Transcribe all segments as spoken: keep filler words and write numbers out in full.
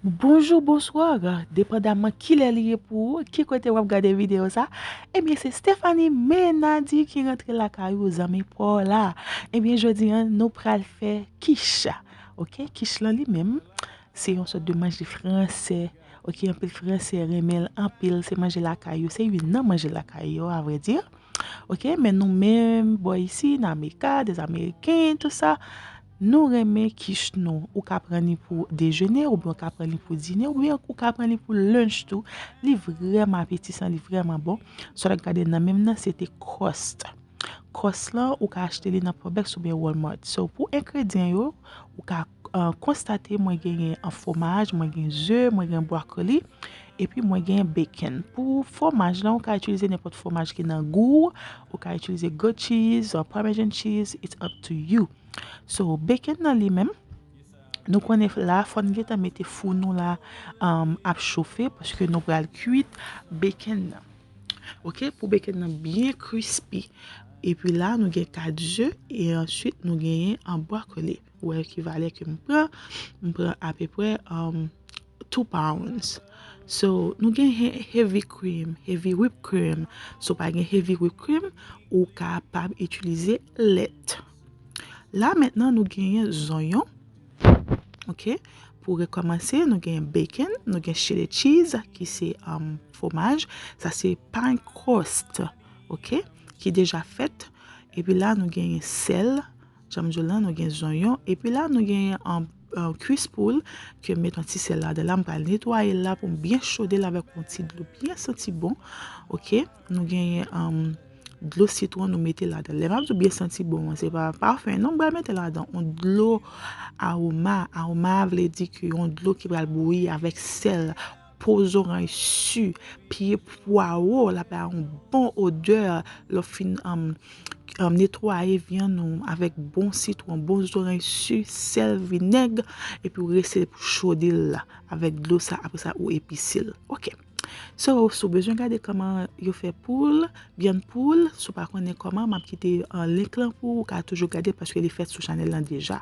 Bonjou, bonswa, depandaman kilè li ye pou ou, ki kote w ap gade videyo sa. Ebyen, se Stephanie Menady ki rantre lakay ou, zanmi pa w la. Ebyen, jodi a, nou pral fè kich. Oke, kich lan li menm, se yon sòt de manje fransè. Oke, anpil Fransè renmen l anpil, se manje lakay yo, se youn nan manje lakay yo, a vrè di. Oke, men nou menm, bò isi, nan Amika, dèzamerik, tou sa, nou renmen kich nou. Ou ka pran li pou dejene, oubyen ou ka pran li pou dine, oubyen ou ka pran li pou lunch tou. Li vrèman apetisan, li vrèman bon. Sa w ap gade nan men m nan, se te crust. Crust lan, ou ka achte li nan Publix oubyen Walmart. So, pou engredyan yo, ou ka, uh, konstate mwen genyen an fwomaj, mwen gen ze, mwen gen brokoli, epi mwen gen bacon. Pou fwomaj lan, ou ka itilize nenpòt fwomaj ki nan gou w, ou ka itilize goat cheese or parmesan cheese, it's up to you. So, bacon nan li menm, nou konnen la, fò n gentan mete fou nou la, um, ap chofe, paske nou pral kwit bacon nan. Oke, pou bacon nan byen crispy. Epi la, nou gen kat ze, e answit, nou genyen an brokoli. Ou wè ki valè ke m pran, m pran apeprè, um, two pounds. So, nou gen he-, heavy cream, heavy whipped cream. Si w pa gen heavy whipped cream, ou kapab itilize lèt. La, mentnan, nou genyen zonyon. Oke? Pou rekòmanse, nou gen bacon, nou gen cheddar cheese, ki se, um, fwomaj. Sa se pa yon crust, oke? Ki deja fèt. Epi la, nou genyen sèl. Jan m di w la, nou gen zonyon. Epi la, nou gen, um, uh, kwis poul ke m met yon ti sèl ladan la. M pral netwaye l la pou m byen chode l avèk yon ti dlo byen santi bon. Oke? Nou gen, um, dlo sitwon nou mete ladan. Lè m ap di w byen santi bon an, se pa pafen non m pral mete ladan. Yon dlo awoma. Awoma vle di ke yon dlo ki pral bouyi avèk sèl, po zoranj si, pye pwawo, l ap bay yon bon odè lè w fin, um, um, netwaye vyann ou avèk bon sitwon, bon zoranj si, sèl, vinèg, epi w rese pou chode l la avèk dlo sa, apre sa ou epise l. Oke. So, si w bezwen gade kòman yo fè poul, vyann poul, si w pa konnen kòman, m ap kite, uh, link lan pou ou, ou ka toujou gade paske li fèt sou chanèl lan deja.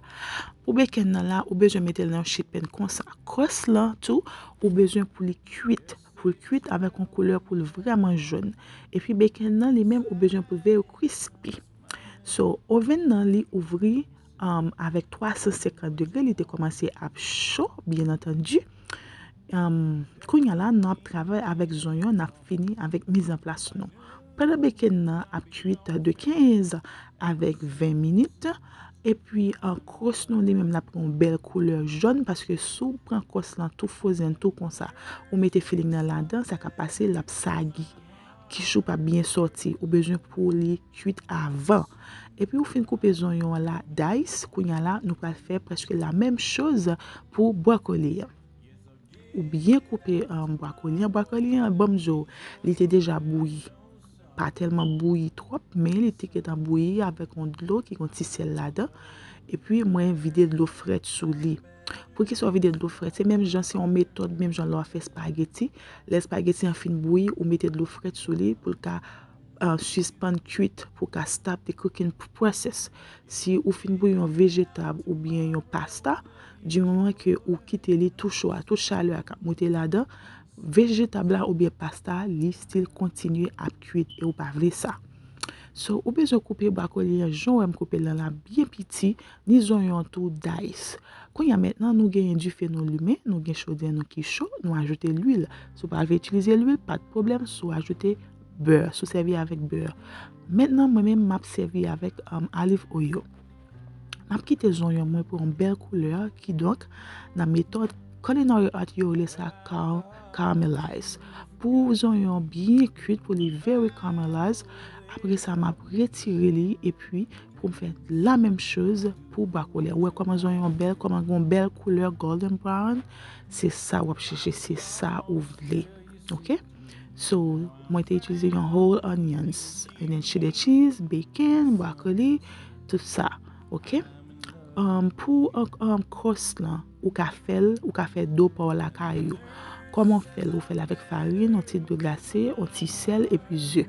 Pou bacon nan la, ou bezwen mete l nan yon chitpenn konsa. Crust lan tou, ou bezwen pou li kwit. Pou l kwit avèk yon koulè pou l vrèman jòn. Epi bacon nan li menm, ou bezwen pou l very crispy. So, oven nan li ouvri, um, avèk twa san senkant degre, li te kòmanse ap cho, byen antandi. Um, kounye a la, n ap travay avèk zonyon, n ap fini avèk mizanplas nou. Pandan bacon nan ap kwit de kenz avèk ven minit, epi, uh, crust nou li menm l ap gen yon bèl koulè jòn, paske si w pran crust lan tou frozen, tou konsa, ou mete filling nan ladan, sa ka pase, l ap sagi. Kich ou p ap byen sòti, ou bezwen pou li kwit avan. Epi ou fin koupe zonyon an la, dice, kounye a la, nou pral fè prèske la menm choz pou brokoli an. Ou byen koupe, um, brokoli an. Brokoli an, ban m di w, li te deja bouyi. Pa tèlman bouyi twòp, men li te gentan bouyi avèk yon dlo ki gen yon ti sèl ladan. Epi mwen vide dlo frèt sou li. Poukisa w vide dlo frèt? Se menm jan, se yon metòd, menm jan lè w ap fè espageti. Lè espageti an fin bouyi, ou mete dlo frèt sou li pou l ka, uh, sispann kwit, pou l ka stop the cooking process. Si ou fin bouyi yon vejetab oubyen yon pasta, di moman ke ou kite li tou cho a, tout chalè a k ap monte ladan, vejetab la oubyen pasta, li still kontinye ap kwit e ou pa vle sa. So, ou bezwen koupe brokoli an jan w wè m koupe l lan la byen piti, ni zonyon an tou dice. Kounye a mentnan, nou genyen dife nou limen, nou gen chodè nou ki cho, nou ajoute lwil. Si w pa vle itilize lwil, pa t pwoblèm, si w ajoute bè, si w sèvi avèk bè. Mentnan, mwen menm, m ap sèvi avèk, um, olive oil. M ap kite zonyon mwen pou yon bèl koulè, kidonk, nan metòd culinary art yo rele sa car-, caramelize. Pou zonyon byen kwit, pou li very caramelize, apre sa, m ap retire li, epi pou m fè la menm choz pou brokoli. Ou wè kòman zonyon bèl, kòman gen yon bèl koulè golden brown, se sa w ap chèche, se sa ou vle. Oke? So, mwen te itilize yon whole onions, and then cheddar cheese, bacon, brokoli, tout sa. Oke? Um, pou, um, crust lan, ou ka fè l, ou ka fè do pa w lakay ou. Kòman w fè l? Ou fè l avèk farin, yon ti dlo glase, yon ti sèl, epi ze.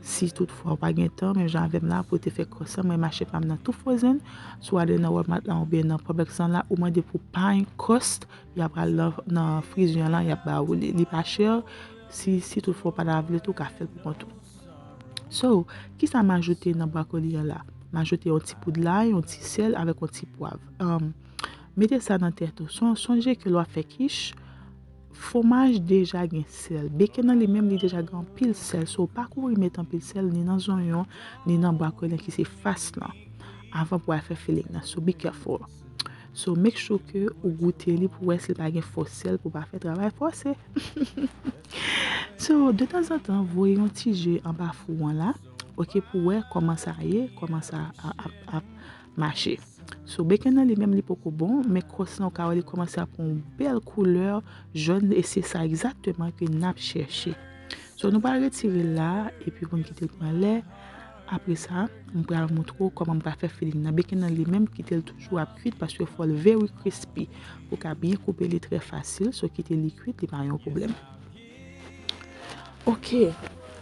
Si toutfwa ou pa gen tan, menm jan avè m la, pou te fè crust lan, mwen mache pa m nan tou frozen. Si w ale nan Walmart la oubyen nan Publix lan la, ou mande pou pine crust, y ap al nan, nan frizè lan, y ap ba ou li. Li pa chè. Si, si toutfwa ou pa ta vle tou, ou ka fè l pou kont ou. So, kisa m ajoute nan brokoli an la? M ajoute yon ti poud lay, yon ti sèl avèk yon ti pwav. Um, mete sa nan tèt ou. Son-, sonje ke lè w ap fè kich, fwomaj deja gen sèl. Bacon nan li menm, li deja gen anpil sèl. So, pa kouri met anpil sèl ni nan zonyon, ni nan brokoli ki se fas lan. Avan pou al fè filling nan. So, be careful. So, make sure ke ou goute li pou wè si l pa gen fò sèl pou pa fè travay fòse. So, de tanzantan, voye yon ti je anba fou an la, oke, pou wè kòman sa ye, kòman sa ap, ap, ap mache. So, bacon nan li menm li poko bon, men crust lan ou ka wè li kòmanse ap pran yon bèl koulè jòn, e se sa egzakteman ke n ap chèche. So, nou pral retire l la, epi pou n kite l pran lè. Apre sa, m pral montre w kòman m pral fè filling nan. Bacon nan li menm, kite l toujou ap kwit, paske fò l very crispy. Ou ka byen koupe li trè fasil, so kite li kwit, li pa yon pwoblèm. Ok,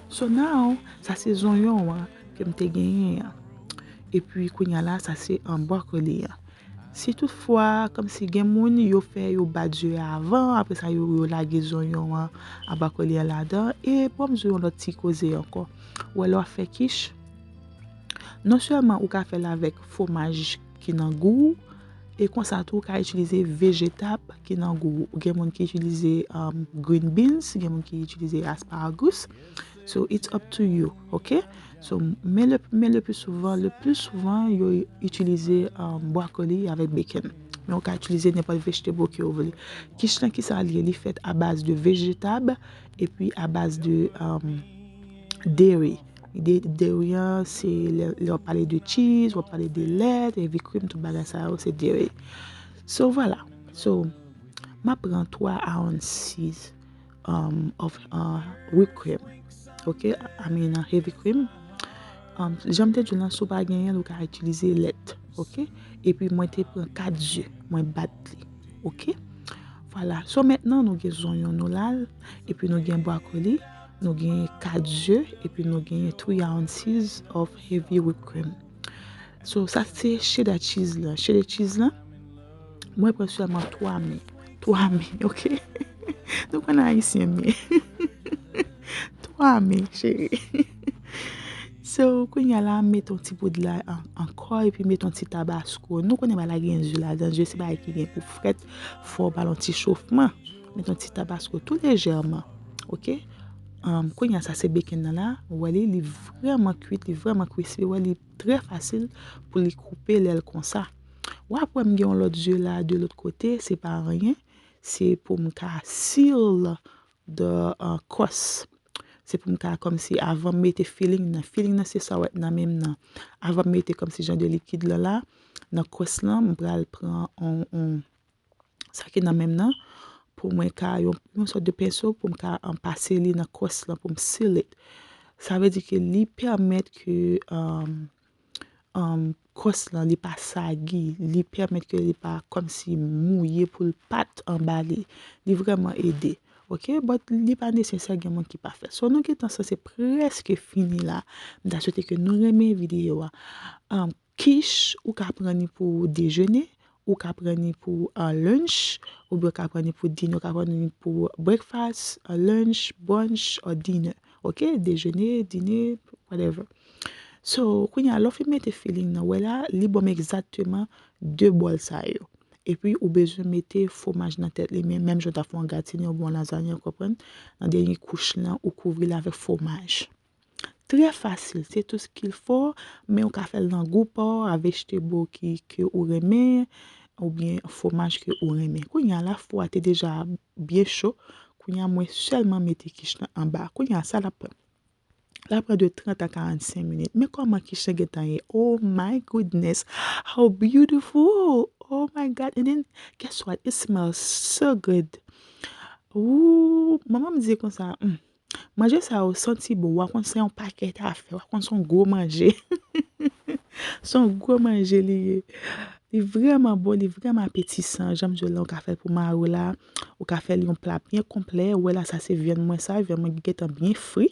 so now, sa se zonyon an ke m te genyen an. Epi kounye a la, sa se an brokoli an. Si toutfwa, kòmsi gen moun, yo fè, yo bat ze a avan, apre sa, yo, yo lage zonyon an, a brokoli an ladan, e bon, m di w yon lòt ti koze ankò. Ou wè, lè w ap fè kich, non sèlman ou ka fè l avèk fwomaj ki nan gou w, e konsa tou, ou ka itilize vejetab ki nan gou w. Gen moun ki itilize, um, green beans, gen moun ki itilize asparagus. So, it's up to you, ok? So, men le, men le plus souvent, le plus souvent, yo itilize, um, brokoli avèk bacon. Men ou ka itilize nenpòt vegetable ke ou vle. Kich lan, kisa l ye? Li fèt a baz de vejetab epi a baz de, um, dairy. De, dairy an, se lè, lè w ap pale de cheese, w ap pale de lèt, heavy cream, tout bagay sa yo, se dairy. So, vwala. So, m ap pran twa ounces, um, of, uh, whipped cream. Ok? I mean, uh, heavy cream. Um, jan m te di w lan, si w pa genyen l, ou ka itilize lèt. Ok? Epi mwen te pran kat ze, mwen bat li. Ok? Vwala. So, mentnan, nou gen zonyon nou la, epi nou gen brokoli, nou gen kat ze, epi nou gen three ounces of heavy whipped cream. So, sa se cheddar cheese lan. Cheddar cheese lan, mwen pran sèlman twa men. Twa men, ok? Nou konn ayisyen men. Twa men, cheri. So, kounye a la, mete yon ti poud lay an-, ankò, epi mete yon ti tabasko. Nou konnen bagay la gen ze ladan, ze se bagay ki gen pou frèt, fò w ba l yon ti chofman. Mete yon ti tabasko tou lejèman, ok? Um, kounye a, sa se bacon nan la, ou wè li, li vrèman kwit, li vrèman crispy, ou wè li trè fasil pou li koupe lè l konsa. W ap wè m gen yon lòt ze la de lòt kote, se pa anyen, se pou m ka seal the, uh, crust. Se pou m ka kòmsi avan m mete filling nan. Filling nan se sa w wè nan men m nan. Avan m mete kòmsi jan de likid lan la, nan crust lan, m pral pran on, on, sa ki nan men m nan, pou mwen ka yon, yon sòt de penso, pou m ka, um, pase li nan crust lan, pou m seal it. Sa vle di ke li pèmèt ke, um, um, crust lan, li pa sagi, li pèmèt ke li pa kòmsi mouye pou l pat anba li. Li vrèman ede. Ok? But li pa nesesè gen moun ki pa fè. So, nou gentan sanse prèske fini la. M ta swete ke nou renmen videyo a. Um, kich, ou ka pran li pou dejene, ou ka pran li pou, uh, lunch, oubyen ou ka pran li pou dinner, ou ka pran li pou breakfast, uh, lunch, brunch, or dinner. Ok? Dejene, dine, whatever. So, kounye a, lè w fin mete filling nan, wè la, li ban m egzakteman de bòl sa yo. Epi, ou bezwen mete fwomaj nan tèt li, men menm jan w ta fè yon gratine oubyen yon lazanye, ou konprann? Nan dènye kouch lan, ou kouvri l avèk fwomaj. Trè fasil, c'est tout ce qu'il faut, men ou ka fè l nan gou pa w, a vegetable ki, ke ou renmen, oubyen fwomaj ke ou renmen. Kounye a la, fou a te deja byen cho. Kounye a, mwen sèlman mete kich lan anba. Kounye a, sa l ap pran? L ap pran de trant a karannsenk minit. Men kòman kich lan gentan ye? Oh my goodness. How beautiful. Oh my God. And then, guess what? It smells so good. Ooh, manman m di konsa, hmm, manje sa yo santi bon. W a konn se yon pakèt afè. W a konn se yon gwo manje. Se yon gwo manje li ye. Li vrèman bon, li vrèman apetisan. Jan m di w la, ou ka fè l pou mari w la, ou ka fè l yon pla byen konplè. Ou wè la, sa se vyann mwen sa, vyann mwen gentan byen fri.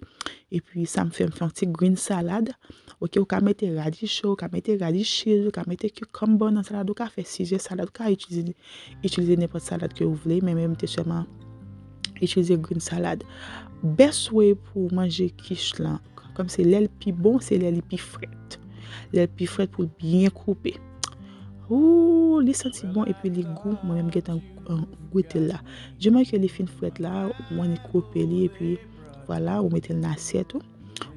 Epi sa m fè, m fè yon ti green salad. Ok, ou ka mete radicho, ou ka mete radish, ou ka mete cucumber nan salad, ou ka fè Caesar salad, ou ka itilize, itilize nenpòt salad ke ou vle, men mwen m te sèlman itilize green salad. Best way pou manje kich lan, kòm se lè l pi bon, se lè li pi frèt. Lè l pi frèt pou l byen koupe. Ooh, li santi bon epi li gou. Mwen menm gentan, euh, goute l la. Diman ke li fin frèt la, ou annik koupe li epi vwala, ou mete l nan asyèt ou.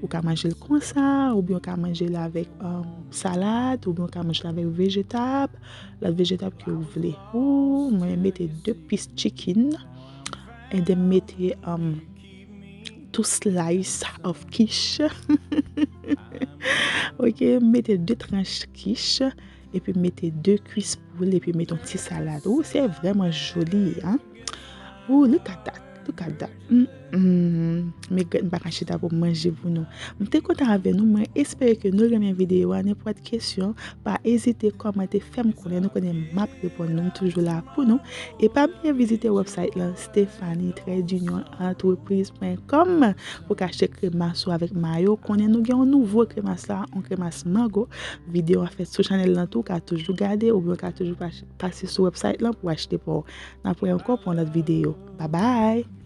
Ou ka manje l konsa, oubyen ou ka manje l avèk, euh, salad, oubyen ou ka manje l avèk vejetab, lòt vejetab ke ou vle. Ooh, mwen mete de pis chicken, and then mete, um, two slice of quiche. Ok, mete de tranch quiche, epi mete de kwis poul, epi mete yon ti salad. Ooh, se vrèman joli, hein? Ooh, look at that, look at that. Mm, mm. Men grann pa ka chita pou manje pou nou. M te kontan avè nou, mwen espere ke nou renmen videyo a. Nenpòt kesyon, pa ezite kòmante, fè m konnen, nou konnen m ap reponn nou, m toujou la pou nou. E pa bliye vizite website lan, stephanie trait d'union entreprise point com, pou ka achte kremas ou avèk mayo. Konnen nou gen yon nouvo kremas la, yon kremas mango. Videyo a fèt sou chanèl lan tou, ou ka toujou gade, oubyen ou ka toujou pa-, pase sou website lan pou achte pa w. N ap wè ankò pou yon lòt videyo. Bye bye!